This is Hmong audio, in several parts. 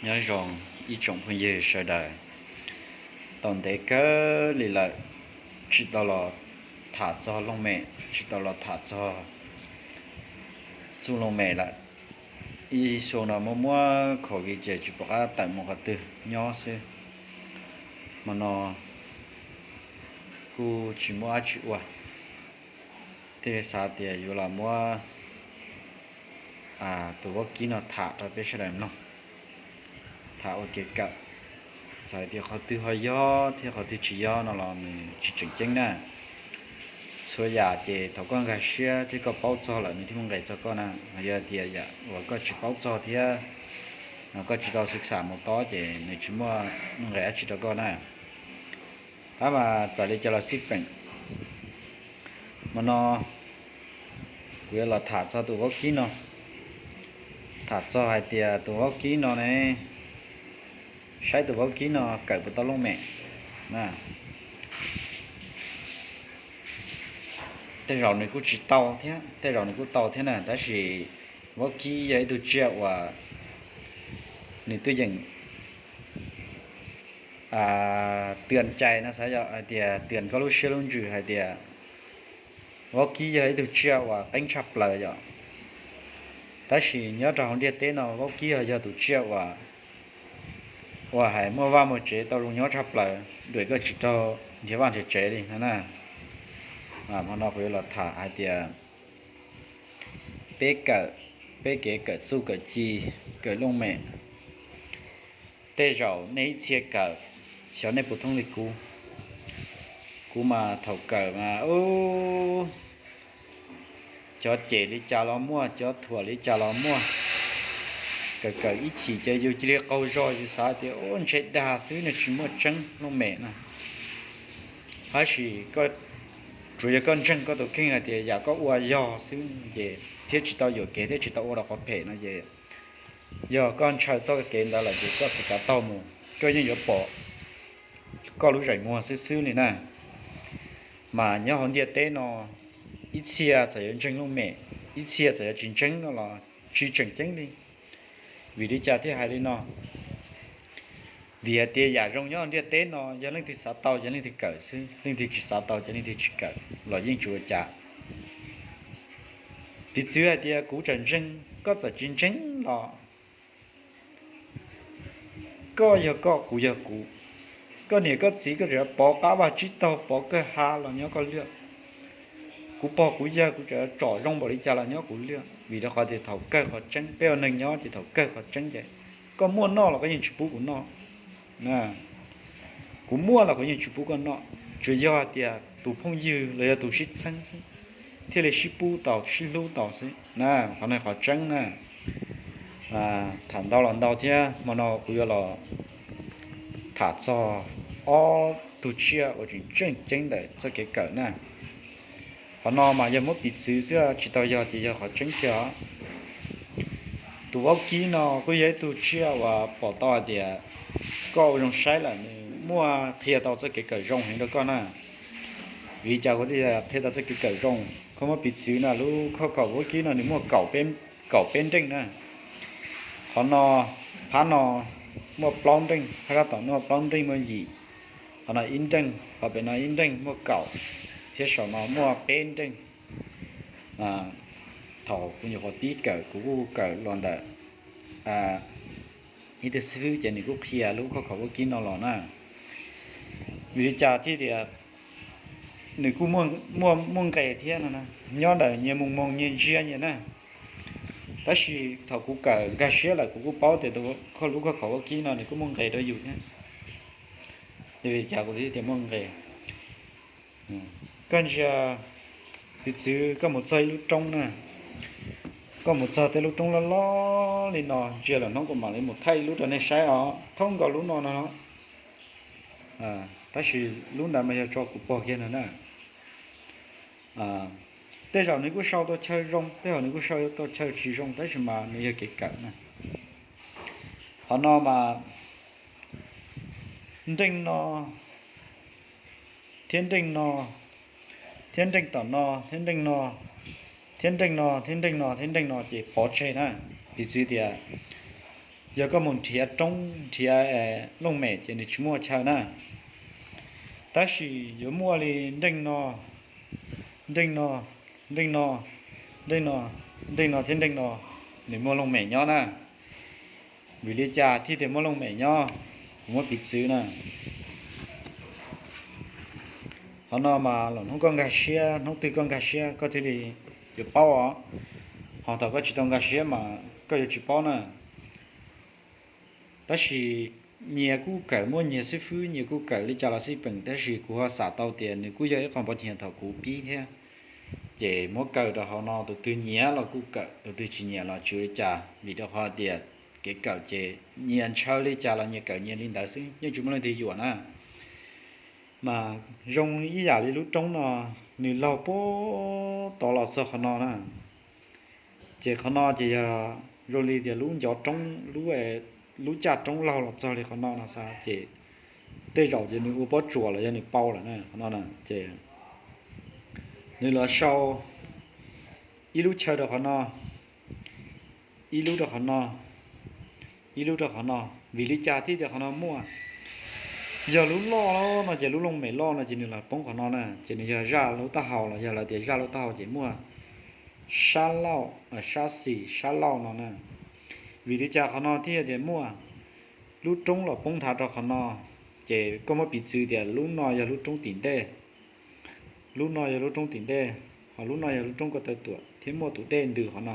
Nyob zoo ib tsoom phooj ywg sawv daws, tau ntev kawg li lawm tsis tau los tham txog looj mem, tsis tau los tham txog txuj looj mem lawm. Ib xyoo no muaj muab covid ces tsis pom qab tawm mus qhov twg nyob xwb. Hmo no kuj tsis muaj dab tsi ua, thiaj li xav tias yuav los muab tus vaub kib no tham rau peb sawv daws mloog, tham ua kev kawm. Txawm tias qhov twg ho yog thiab qhov twg tsis yog no los nws tsis tseem ceeb na. Txhua yam ces thaum koj nkag siab thiab koj paub txog lawm nws thiaj muaj nqis txog koj na. Yog tias yam uas koj tsis paub txog thiab koj tsis tau xwv xam mus tob ces nws tsis muaj nuj nqis dab tsi rau koj na. Tab mas txawm li cas los xij peem, hmo no kuv yuav los tham txog tus vaub kib no, tham txog hais tias tus vaub kib no ne, saib tus vaub kib no kawm puas tau looj mem. Tej zaum nws kuj tsis tau thiab tej zaum nws kuj tau thiab na, tab sis vaub kib yog ib tug tsiaj uas nws twb yeej tias cai no xav yog hais tias tias koj lub siab lub ntsws hais tias vaub kib yog ib tug tsiaj uas qeeb tshaj plaws yom. Tab sis nyob rau hauv ntiaj teb no vaub kib ho yog tus tsiaj uas, uas hais muaj vaj muaj tsev tau zoo nyob tshaj plaws, dua koj tsis raug nrhiav vaj nrhiav tsev li no na. Hmo no kuv yuav los tham hais tias peb kawm, peb kev kawm txuj kawm ci, kawm looj mem, tej zaum nej ib txhia kawm xyov nej puas thoob li kuv. Kuv mas thaum kawm mas cov cem li cas los muaj, cov thuam li cas los muaj. Kawm kawm ib chim ces yus cia li qaug zog, yus xav tias ua ntshe dag xwb, nws tsis muaj tseeb looj mem na. Tab sis tsuas yog koj ntseeg koj tus kheej hais tias yam koj ua yog xwb ces thiab tsis tau yuam kev thiab tsis tau ua rau qhov phem no ces yog koj ntshaw txoj kev ntawd lawm ces koj txhais kav taug mus, koj yeej yuav pom koj lub zeem muag xwb xwb li na. Mas nyob hauv ntiaj teb no, ib txhia txawm yuav ntseeg looj mem, ib txhia txawm yuav tsis ntseeg no los tsis tseem ceeb li. Vim li cas thiaj hais li no? Vim hais tias yam zoo nyob hauv ntiaj teb no yog leej twg xav tau ces leej twg kawm xwb, leej twg tsis xav tau ces leej twg tsis kawm los yeej tsis ua cas. Piv txwv hais tias kuv tseem ntseeg, koj txawm tsis ntseeg los koj yog koj, kuv yog kuv. Koj niam koj txiv koj tseem pov qab vaj tsib taug pov kawg ha los nyob koj lwj. Kuv pog kuv yawg kuv tseem tsom zoo npaum li cas los nyob kuv lwj, vim rau qhov tias thaum kawg qhov tseeb, peb ua neeg nyob ces thaum kawg qhov tseeb ces koj muaj noj los koj yeej tsis pub kuv noj, kuv muaj los kuv yeej tsis pub koj noj. Tsuas yog hais tias tus phooj ywg los yog tus sib txheeb xwb thiaj li sib pub tau sib hlub tau xwb na. Qhov no qhov tseeb na. Tham ntau los ntau thiab, hmo no kuv yuav los tham txog ob tug tsiaj uas tseem tseem ceeb ntawm txoj kev kawm na. Qhov no mas yog muab piv txwv xwb tsis tau yog tias yog qhov tseeb kiag os. Tus vaub kib no kuj yog ib tug tsiaj uas pom tau hais tias koj ua zoo saib lawm nws muaj qhia tau txoj kev kawm zoo heev rau koj na. Vim li cas kuv thiaj qhia tau txoj kev kawm zoo? Koj muab piv txwv na, lub khauj khaum vaub kib no nws muaj kaum peb nreej na. Qhov no, phab no muaj plaub nreej, phab sab tom no muaj plaub nreej, muaj yim. Qhov no ib nreej, qhov pem no ib nreej, muaj kaum, thiab saum no muaj peb nreej. Thaum kuv nyuam qhuav pib kawm kuv kuj kawm los ntawm ib tug xib fwb ces nws kuj qhia lub khauj khaum vaub kib no los na. Vim li cas thiaj tias nws kuj muaj nqe thiab no na? Nyob ntawm nyias mus moog nyias ntsia nyias na. Tab sis thaum kuv kawm nkag siab lawm kuv kuj paub tias lub khauj khaum vaub kib no nws kuj muaj nqe rau yus thiab. Vim li cas kuv thiaj tias muaj nqe? Koj ntsia, piv txwv koj mus txog ib lub roob na, koj mus txog tej lub roob loj loj li no, ntsia lawm hnub kuv mam li mus thaij ib lub rau nej saib os, thoob nkaus lub no no. Tab sis lub ntawd mas yog tso kuv pog kiag no na. Tej zaum nws kuj sau tau chaw zoo, tej zaum nws kuj sau tau chaw tsis zoo, tab sis mas nws yog kev kawm na. Qhov no mas nreej no thiab nreej no, thiab nreej tom no, thiab nreej no, thiab nreej no, thiab nreej no, thiab nreej no ces pov tseg na. Piv txwv tias Yog koj mus nrhiav roob nrhiav looj mem ces nws tsis muaj chaw na. Tab sis yuav muaj li nreej no, nreej no, nreej no, nreej no, nreej no thiab nreej no, nws muaj looj mem nyob na. Vim li cas thiaj tias muaj looj mem nyob? Kuv muab piv txwv na. Qhov no mas los hnub koj nkag siab, hnub twg koj nkag siab koj thiaj li yuav paub os. Ho thaum koj tsis tau nkag siab mas koj yuav tsis paub na. Tab sis nyias kuj kawm, muaj nyias xib fwb nyias kuj kawm li cas los xij peem, tab sis kuv ho xav tau tias nws kuj yog ib qho npov nyias thaum kuv pib thiab. Ces muab kaw rau hauv no, tus twg nyiam los kuj kawm, tus twg tsis nyiam los tsis ua li cas, vim rau qhov tias kev kawm ces nyias ntshaw li cas los nyias kawm nyias li ntawd xwb, yeej tsis muaj leej twg yuam na. Mas zoo ib yam li lub roob no, nws laug puag tod los txog qhov no na. Ces qhov no ces yog zoo li tias lub ncov roob, lub caj roob laug los txog li qhov no no xav ces tej zaum ces nws ua pob tsuas los yog nws pau lawm na qhov no na. Ces nws los sau ib lub chaw rau qhov no, ib lub rau qhov no, ib lub rau qhov no. Vim li cas thiaj tias qhov no muaj? Yog lub loj no ces lub looj mem loj no ces nws los poob qhov no na, ces nws yog zaj lub taub hau los yog lawv tias zaj lub taub hau ces muaj sab lauj, sab xis sab lauj no na. Vim li cas qhov no thiaj tias muaj? Lub roob los poob nthav rau qhov no, ces koj muab piv txwv tias lub no yog lub roob tim ntej, lub no yog lub roob tim ntej, ho lub no yog lub roob ko taw tuam thiab muaj tus dej ntws qhov no,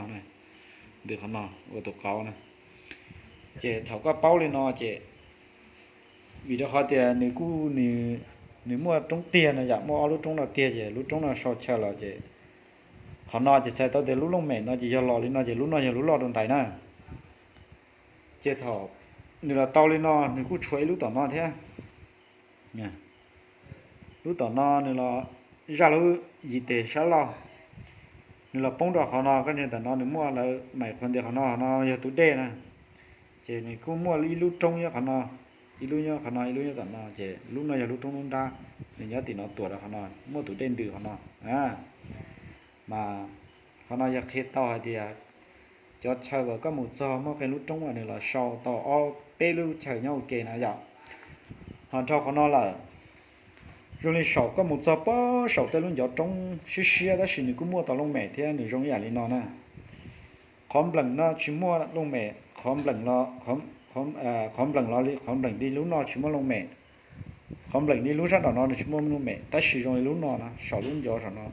ntws qhov no ua tus qauv na. Ces thaum koj paub li no ces vim rau qhov tias nws kuj, nws muaj roob tiag no yom, muaj ob lub roob no tiag ces lub roob no sau chaw los ces qhov no ces txhais tau tias lub looj mem no ces yog los li no ces lub no yog lub loj rau ntais na. Ces thaum nws los tau li no nws kuj tshuav ib lub tom no thiab. Lub tom no nws los zaj lub yim tes sab lauj, nws los poob rau qhov no, koj niag tom no nws muaj lawv maim qhuav ntias qhov no, qhov no yog tus dej na. Ces nws kuj muaj ib lub roob nyob qhov no, ib lub nyob qhov no, ib lub nyob tom no, ces lub no yog lub roob lub nrab, nws nyob tim no tuam rau qhov no, muaj tus dej ntws qhov no. Mas qhov no yog qhia tau hais tias cov chaw uas koj mus txog muaj qee lub roob uas nws los sau tau ob peb lub chaw nyob ua ke na yom. Ho dhau qhov no lawm, zoo li saum koj mus txog pob saum tej lub ncov roob siab siab tab sis nws kuj muaj tau looj mem thiab, nws zoo ib yam li no na. Qhov npleem no tsis muaj looj mem, qhov npleem los, qhov npleem los li, qhov npleem li lub no tsis muaj looj mem. Qhov npleem li lub sab nraum no nws tsis muaj looj mem, tab sis zoo li lub no na, saum lub ncov saum no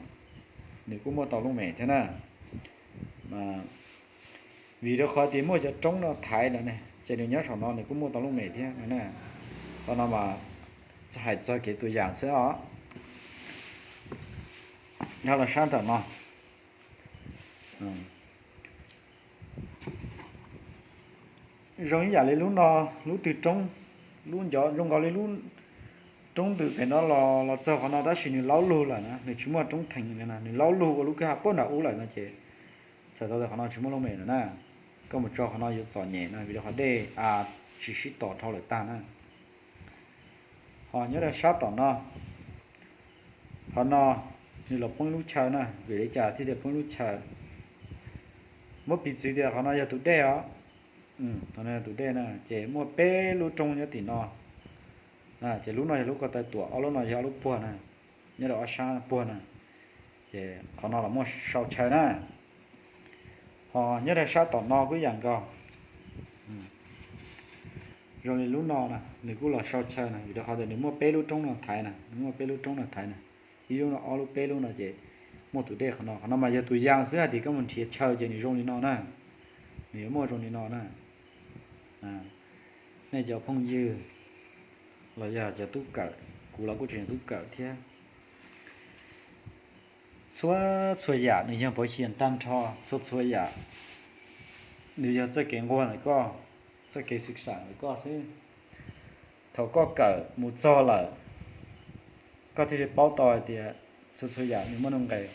nws kuj muaj tau looj mem thiab na. Vim rau qhov tias muaj cov roob no thaiv lawm ne, ces nws nyob saum no nws kuj muaj tau looj mem thiab na. Qhov no mas hais txog kev tua yam xwb os. Dhau los sab nraum no, zoo ib yam li lub no, lub twg roob, lub ncov zoo nkaus li lub roob ntws pem no los, los txog qhov no tab sis nws laub lug lawm na, nws tsis muaj roob theem li na, nws laub lug ua lub kwj ha puag nram ub lawm no ces txhais tau tias qhov no tsis muaj looj mem lawm na. Koj mus tso qhov no yuav txom nyem na, vim rau qhov dej a tsis sib tos dhau lawm tag na. Ho nyob rau sab tom no, qhov no nws los poob lub chaw na, vim li cas thiaj tias poob lub chaw? Muab piv txwv tias qhov no yog tus dej os, qhov no yog tus dej na, ces muaj peb lub roob nyob tim no, ces lub no yog lub ko taw tuam, ob lub no yog ob lub puag na, nyob rau ob sab puag na, ces qhov no los muaj sau chaw na. Ho nyob rau sab tom no kuj ib yam nkaus, zoo li lub no na, nws kuj los sau chaw na, vim rau qhov tias nws muaj peb lub roob no thaiv na, nws muaj peb lub roob no thaiv na, ib lub no ob lub peb lub no ces muaj tus dej qhov no, qhov no mas yog tus yam xwb hais tias koj mus nrhiav chaw ces nws zoo li no na, nws yuav muaj zoo li no na. Nej cov phooj ywg los yog cov tub kawm, kuv los kuj tseem yog tub kawm thiab. Txhua txhua yam nws yog pov xyias tag nrho, txhua txhua yam nws yog txoj kev nquag ntawm koj, txoj kev xwm xam ntawm koj xwb. Thaum koj kawm mus txog lawm, koj thiaj li paub tau hais tias txhua txhua yam nws muaj nuj nqis.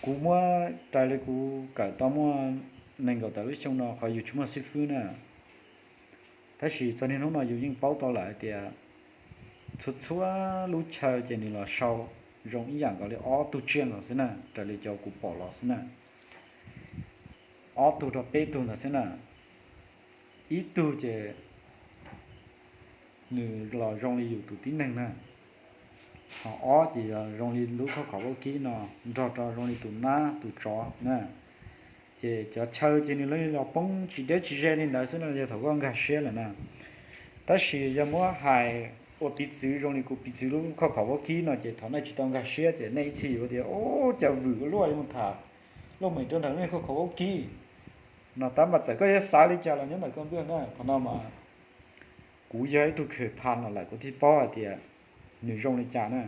Kuv muab raws li kuv kawm tau muaj nees nkaum tawm lub xyoo no qhov yus tsis muaj xib fwb na, tab sis txog niaj hnub no yus yeej paub tau lawm hais tias txhua txhua lub chaw ces nws los sau zoo ib yam nkaus li ob tug tsiaj los xwb na, raws li cov kuv pom los xwb na, ob tug rau peb tug ntawd xwb na. Ib tug ces nws los zoo li yus tus tib neeg na, ho ob ces yog zoo li lub khob khov vaub kib no, nrog rau zoo li tus nab tus tsov na. Ces cov chaw ces nws los poob tsis deb tsis ze li ntawd xwb no yog thaum koj nkag siab lawm na. Tab sis yog muab hais ua piv txwv zoo li kuv piv txwv lub khob khov vaub kib no ces thaum nej tsis tau nkag siab ces nej ib txhia yuav tias, Ub, cas vwm ua luaj yuav mus tham looj mem rau ntawm nej khob khov vaub kib no. Tab mas txawm koj yuav xav li cas los nyob ntawm koj npawg na, qhov no mas kuv yog ib tug khaws pha no lawm kuv thiaj paub hais tias nws zoo li cas na.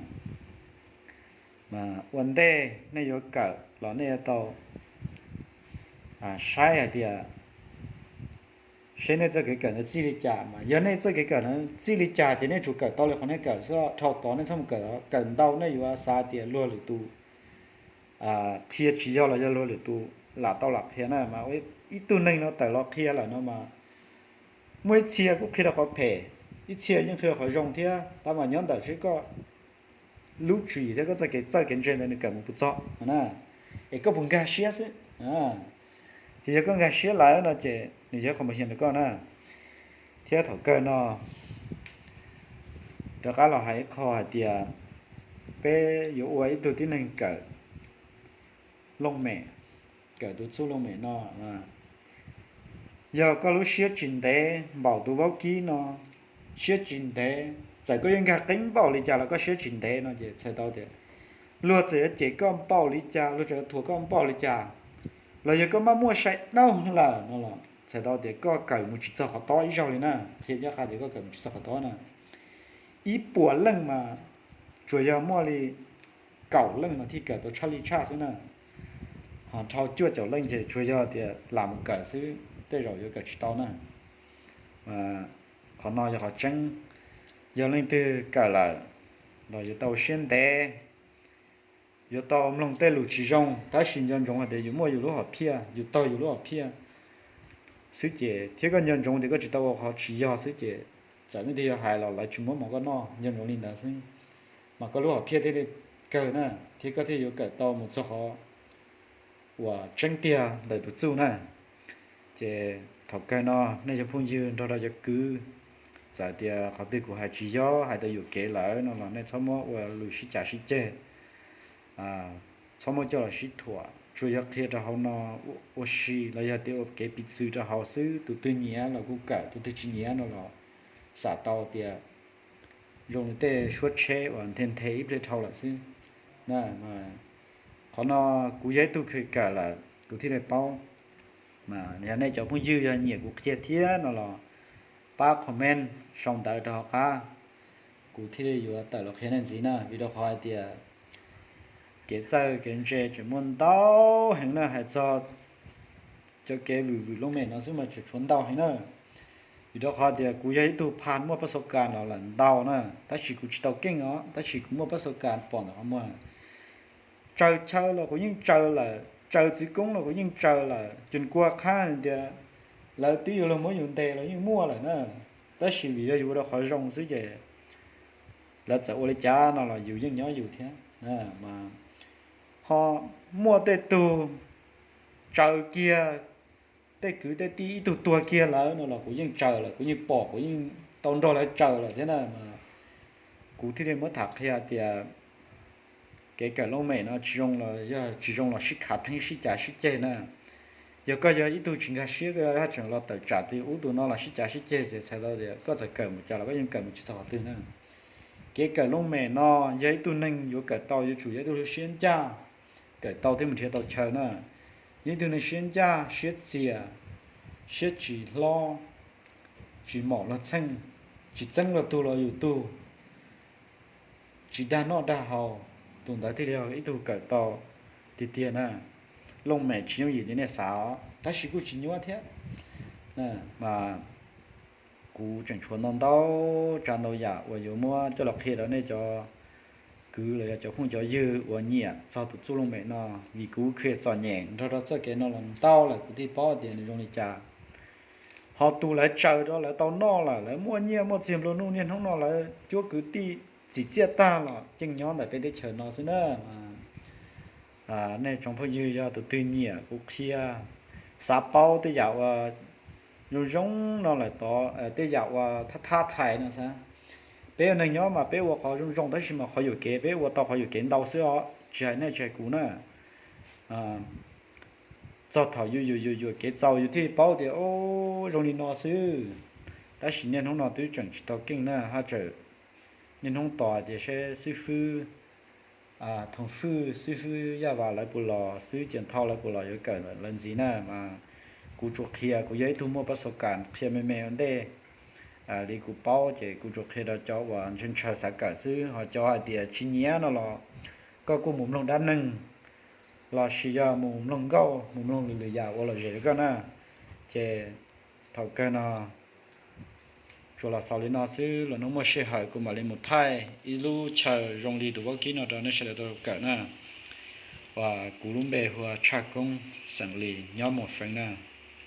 Mas ua ntej nej yuav kawm los nej yuav tau saib hais tias seb nej txoj kev kawm ntawd txij li cas. Mas yog nej txoj kev kawm ntawd txij li cas ces nej tsuas kawm tau li qhov nej kawm xwb, dhau tod nej txhob mus kawm, kawm ntau nej yuav xav tias luag lwm tus qhia tsis yog los yog luag lwm tus lam tau lam qhia na. Mas ib tug neeg no tawm los qhia lawm no mas muaj ib txhia kuj qhia rau qhov phem, ib txhia yeej qhia rau qhov zoo thiab. Tab mas nyob ntawm seb koj lub tswv yim thiab koj txoj kev txawj kev ntse ntawd nws kawm mus puas txog na, es koj puas nkag siab xwb. Ces yog koj nkag siab lawm no ces nws yog qhov muaj hiam rau koj na. Thiab thaum kawg no rov qab los hais ib qho hais tias peb yuav ua ib tug tib neeg kawm looj mem, kawm tus txuj looj mem no, yog koj lub siab tsis ntev npaum tus vaub kib no, siab tsis ntev, txawm koj yuav nkag qeeb npaum li cas los koj siab tsis ntev no ces txhais tau tias luag txawm yuav cem koj npaum li cas, luag txawm yuav thuam koj npaum li cas, los yog koj maj muaj sai dawb lawm no los txhais tau tias koj kawm mus tsis txog qhov tob ib zaug li na. Qhia ncaj qha tias koj kawm mus tsis txog qhov tob na. Ib puas leej mas tsuas yog muaj li kaum leej mas thiaj kawm tau tshaj li tshaj xwb na. Ho dhau cuaj caum leej ces tsuas yog tias lam mus kawm xwb, tej zaum yuav kawm tsis tau na. Qhov no yog qhov tseeb. Yog leej twg kawm lawm los yuav tau siab ntev, yuav tau mloog tej lus tsis zoo, tab sis nco ntsoov hais tias yus muaj yus lub hom phiaj, yus taug yus lub hom phiaj xwb ces, thiab koj nco ntsoov tias koj tsis tau ua qhov tsis yog xwb ces, txawm leej twg yog hais los lawv tsis muab mov koj noj, nco ntsoov li ntawd xwb, mas koj lub hom phiaj thiaj li kawg na, thiab koj thiaj yuav kawm tau mus txog qhov uas tseeb tiag ntawm tus txuj na. Ces thaum kawg no nej cov phooj ywg nrog rau cov kwv, txawm tias qhov twg kuv hais tsis yog, hais tau yuam kev lawm no los nej txhob muab ua lus sib cav sib ceg, txhob muab coj los sib thuam, tsuas yog qhia rau hauv no ua si los yog tias ua kev piv txwv rau hauv xwb. Tus twg nyiam los kuj kawm, tus twg tsis nyiam no los xam tau tias zoo li tej suab tsheb uas nthe nthe ib pliag dhau lawm xwb. Qhov no kuv yog ib tug khaws kawm lawm kuv thiaj li paub. Yog nej cov phooj ywg yog nyiam kuv qhia thiab no los pab comment sau ntawv rau hauv qab, kuv thiaj li yuav tawm los qhia nej ntxiv na. Vim rau qhov hais tias kev txawj kev ntse tseem muaj ntau heev na, hais txog cov kev vwm vwm looj mem no xwb mas tseem tshuav ntau heev na. Vim rau qhov tias kuv yog ib tug pha muaj pab xo kas los lawm ntau na, tab sis kuv tsis tau keej os, tab sis kuv muaj pab xo kas pom ntawm qhov muag. Tsaws chaw los kuv yeej tsaws lawm, tsaws txiv koob los kuv yeej tsaws lawm, cun kua qhab tias lawv twb yuav luag muab yus ntes los yeej muaj lawm na. Tab sis vim yog yus ua rau qhov zoo xwb ces lawv txawm ua li cas no los yus yeej nyob yus thiab. Ho muaj tej tug tsaws kiag tej kwv tej tij ib tug tuag kiag lawm no los kuv yeej tsaws lawm, kuv yeej pom, kuv yeej tau nrog lawv tsaws lawm thiab na. Kuv thiaj li muab tham qhia tias kev kawm looj mem no tsis zoo los yog tsis zoo los sib khav theeb sib cav sib ceg na. Yog koj yog ib tug tsis nkag siab, koj haj tseem los tawm tsam tias ub tus no los sib cav sib ceg ces txhais tau tias koj txawm kawm mus cas los koj yeej kawm mus tsis txog qhov twg na. Kev kawm looj mem no yog ib tug neeg yuav kawm tau yuav tsum yog ib tug lub siab ncaj, kawm tau thiaj mus nrhiav tau chaw na. Yog ib tug neeg siab ncaj siab txias, siab tsis hlob, tsis maum luag txheej, tsis txeeb luag tug los yus tug, tsis dag noj dag haus, tus ntawd thiaj li yog ib tug kawm tau tiag tiag na. Looj mem tsis yooj yim li nej xav os, tab sis kuj tsis nyuaj thiab. Mas kuv tseem tshuav ntau ntau tsav ntau yam uas yuav muab coj los qhia rau nej cov kwv los yog cov phooj cov ywg uas nyiam txog tus txuj looj mem no, vim kuv khiav txom nyem nrog rau txoj kev no los ntau lawm kuv thiaj paub tias nws zoo li cas. Ho tus lawv tsaws rau lawv tau noj lawm, lawv muaj nyiaj muaj txiag nplua nuj niaj hnub no lawv cuab kwv tij txim txiaj tag los yeej nyob ntawm peb teb chaws no xwb na. Nej tsoom phooj ywg yog tus twg nyiam kuv qhia, xav paub tej yam uas zoo zoo no lawm tod, tej yam uas thab thab thais no xav. Peb ua neeg nyob mas peb ua qhov zoo zoo tab sis mas qhov yuam kev peb ua tau qhov yuam kev ntau xwb os, tsis hais nej tsis hais kuv na. Txog thaum yus yuam yuam yuam kev txaus yus thiaj paub tias o, zoo li no xwb. Tab sis niaj hnub no twb tseem tsis tau keej na, haj tseem niaj hnub tos tias seb xib fwb Thoom Fwj, xib fwb Yaj Vas lawv puas los, xib fwb Ciam Thau lawv puas los yuav kawm lawv ntxiv na mas. Kuv tsuas qhia kuv yog ib tug muaj pab xov kam qhia me me ua ntej li kuv paub ces kuv tsuas qhia rau cov uas ntshaw ntshaw xav kawm xwb, ho cov hais tias tsis nyiam no los koj kuj mus mloog dab neeg los sis yog mus mloog nkauj mus mloog lwm lwm yam ua lom zem rau koj na. Ces thaum kawg no tsuas los xaus li no xwb, lwm hnub muaj sij hawm kuv mam li mus thaij ib lub chaw zoo li tus vaub kib no rau nej sawv daws tau kawm na. Uas kuv lub npe hu ua Tshaj Koob, xeem Lis, nyob Muas Feev na.